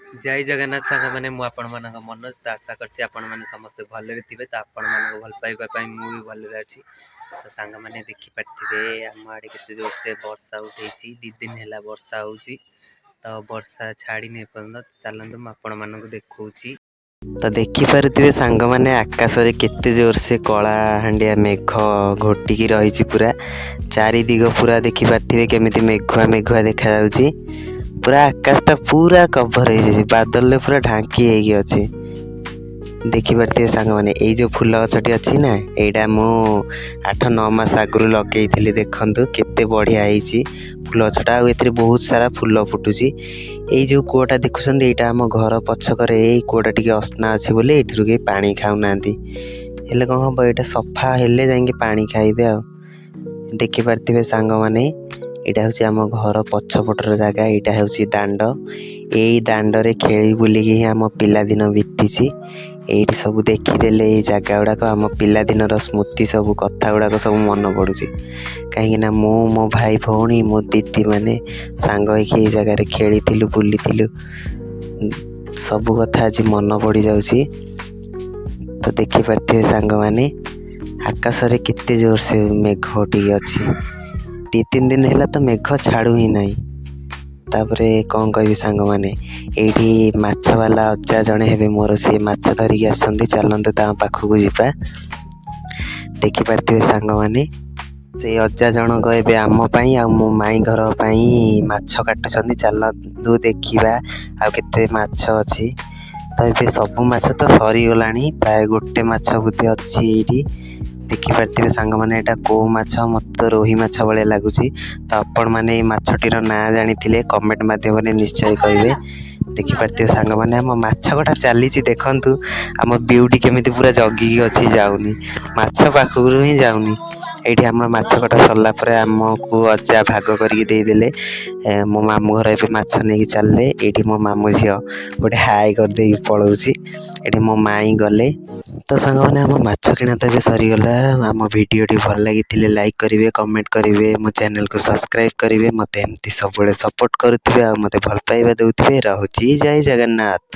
ଜୟ ଜଗନ୍ନାଥ ସାଙ୍ଗମାନେ, ମୁଁ ଆପଣମାନଙ୍କ ମନୋଜ। ତ ଆଶା କରୁଛି ଆପଣମାନେ ସମସ୍ତେ ଭଲରେ ଥିବେ। ତ ଆପଣମାନଙ୍କ ଭଲ ପାଇବା ପାଇଁ ମୁଁ ବି ଭଲରେ ଅଛି। ତ ସାଙ୍ଗମାନେ, ଦେଖିପାରିଥିବେ ଆମ ଆଡ଼େ କେତେ ଜୋରସେ ବର୍ଷା ଉଠେଇଛି। 2 ଦିନ ହେଲା ବର୍ଷା ହେଉଛି, ତ ବର୍ଷା ଛାଡ଼ିନି ଏପର୍ଯ୍ୟନ୍ତ। ଚାଲନ୍ତୁ, ମୁଁ ଆପଣମାନଙ୍କୁ ଦେଖାଉଛି। ତ ଦେଖିପାରୁଥିବେ ସାଙ୍ଗମାନେ, ଆକାଶରେ କେତେ ଜୋରସେ କଳା ହାଣ୍ଡିଆ ମେଘ ଘୋଟିକି ରହିଛି। ପୁରା ଚାରିଦିଗ ପୁରା ଦେଖିପାରୁଥିବେ କେମିତି ମେଘୁଆ ମେଘୁଆ ଦେଖାଯାଉଛି। ପୁରା ଆକାଶଟା ପୁରା କଭର ହେଇଯାଇଛି, ବାଦଲରେ ପୁରା ଢାଙ୍କି ହେଇକି ଅଛି। ଦେଖିପାରୁଥିବେ ସାଙ୍ଗମାନେ, ଏଇ ଯେଉଁ ଫୁଲ ଗଛଟି ଅଛି ନା, ଏଇଟା ମୁଁ 8-9 ମାସ ଆଗରୁ ଲଗେଇଥିଲି। ଦେଖନ୍ତୁ କେତେ ବଢ଼ିଆ ହେଇଛି ଫୁଲ ଗଛଟା, ଆଉ ଏଥିରେ ବହୁତ ସାରା ଫୁଲ ଫୁଟୁଛି। ଏଇ ଯେଉଁ କୂଅଟା ଦେଖୁଛନ୍ତି, ଏଇଟା ଆମ ଘର ପଛକରେ। ଏଇ କୂଅଟା ଟିକେ ଅସନା ଅଛି ବୋଲି ଏଇଥିରୁ କେହି ପାଣି ଖାଉନାହାନ୍ତି। ହେଲେ କ'ଣ ହବ, ଏଇଟା ସଫା ହେଲେ ଯାଇକି ପାଣି ଖାଇବେ। ଆଉ ଦେଖିପାରୁଥିବେ ସାଙ୍ଗମାନେ, ଏଇଟା ହେଉଛି ଆମ ଘର ପଛପଟର ଜାଗା। ଏଇଟା ହେଉଛି ଦାଣ୍ଡ। ଏଇ ଦାଣ୍ଡରେ ଖେଳି ବୁଲିକି ହିଁ ଆମ ପିଲାଦିନ ବିତିଛି। ଏଇଠି ସବୁ ଦେଖିଦେଲେ ଏଇ ଜାଗା ଗୁଡ଼ାକ, ଆମ ପିଲାଦିନର ସ୍ମୃତି ସବୁ, କଥା ଗୁଡ଼ାକ ସବୁ ମନେ ପଡ଼ୁଛି। କାହିଁକିନା ମୁଁ, ମୋ ଭାଇ ଭଉଣୀ, ମୋ ଦିଦି ମାନେ ସାଙ୍ଗ ହେଇକି ଏଇ ଜାଗାରେ ଖେଳିଥିଲୁ, ବୁଲିଥିଲୁ। ସବୁ କଥା ଆଜି ମନେ ପଡ଼ିଯାଉଛି। ତ ଦେଖିପାରୁଥିବେ ସାଙ୍ଗମାନେ, ଆକାଶରେ କେତେ ଜୋରସେ ମେଘ ଟିକେ ଅଛି। 2-3 ଦିନ ହେଲା ତ ମେଘ ଛାଡ଼ୁ ହିଁ ନାହିଁ। ତାପରେ କ'ଣ କହିବି ସାଙ୍ଗମାନେ, ଏଇଠି ମାଛବାଲା ଅଜା ଜଣେ ହେବେ ମୋର, ସିଏ ମାଛ ଧରିକି ଆସନ୍ତି। ଚାଲନ୍ତୁ, ତାଙ୍କ ପାଖକୁ ଯିବା। ଦେଖିପାରୁଥିବେ ସାଙ୍ଗମାନେ, ସେଇ ଅଜା ଜଣକ ଏବେ ଆମ ପାଇଁ ଆଉ ମୋ ମାଇଁ ଘର ପାଇଁ ମାଛ କାଟୁଛନ୍ତି। ଚାଲନ୍ତୁ ଦେଖିବା ଆଉ କେତେ ମାଛ ଅଛି। ତ ଏବେ ସବୁ ମାଛ ତ ସରିଗଲାଣି ପ୍ରାୟ, ଗୋଟେ ମାଛ ବୋଧେ ଅଛି ଏଇଠି। ଦେଖିପାରୁଥିବେ ସାଙ୍ଗମାନେ, ଏଇଟା କେଉଁ ମାଛ? ମୋତେ ତ ରୋହି ମାଛ ଭଳିଆ ଲାଗୁଛି। ତ ଆପଣମାନେ ଏଇ ମାଛଟିର ନାଁ ଜାଣିଥିଲେ କମେଣ୍ଟ ମାଧ୍ୟମରେ ନିଶ୍ଚୟ କହିବେ। ଦେଖିପାରୁଥିବେ ସାଙ୍ଗମାନେ, ଆମ ମାଛ କଟା ଚାଲିଛି। ଦେଖନ୍ତୁ ଆମ ବିଉଟି କେମିତି ପୁରା ଜଗିକି ଅଛି, ଯାଉନି, ମାଛ ପାଖକୁ ହିଁ ଯାଉନି। ଏଇଠି ଆମର ମାଛ କଟା ସରିଲା ପରେ ଆମକୁ ଅଜା ଭାଗ କରିକି ଦେଇଦେଲେ। ମୋ ମାମୁଁ ଘର ଏବେ ମାଛ ନେଇକି ଚାଲିଲେ। ଏଇଠି ମୋ ମାମୁଁ ଝିଅ ଗୋଟେ ହାଇ କରିଦେଇକି ପଳଉଛି। ଏଠି ମୋ ମାଇଁ ଗଲେ। ତ ସାଙ୍ଗମାନେ, ଆମ ମାଛ କିଣା ତ ଏବେ ସରିଗଲା। ଆମ ଭିଡ଼ିଓଟି ଭଲ ଲାଗିଥିଲେ ଲାଇକ୍ କରିବେ, କମେଣ୍ଟ କରିବେ, ମୋ ଚ୍ୟାନେଲକୁ ସବସ୍କ୍ରାଇବ୍ କରିବେ। ମୋତେ ଏମିତି ସବୁବେଳେ ସପୋର୍ଟ କରୁଥିବେ ଆଉ ମୋତେ ଭଲ ପାଇବା ଦେଉଥିବେ। ରହୁଛି, ଜୟ ଜଗନ୍ନାଥ।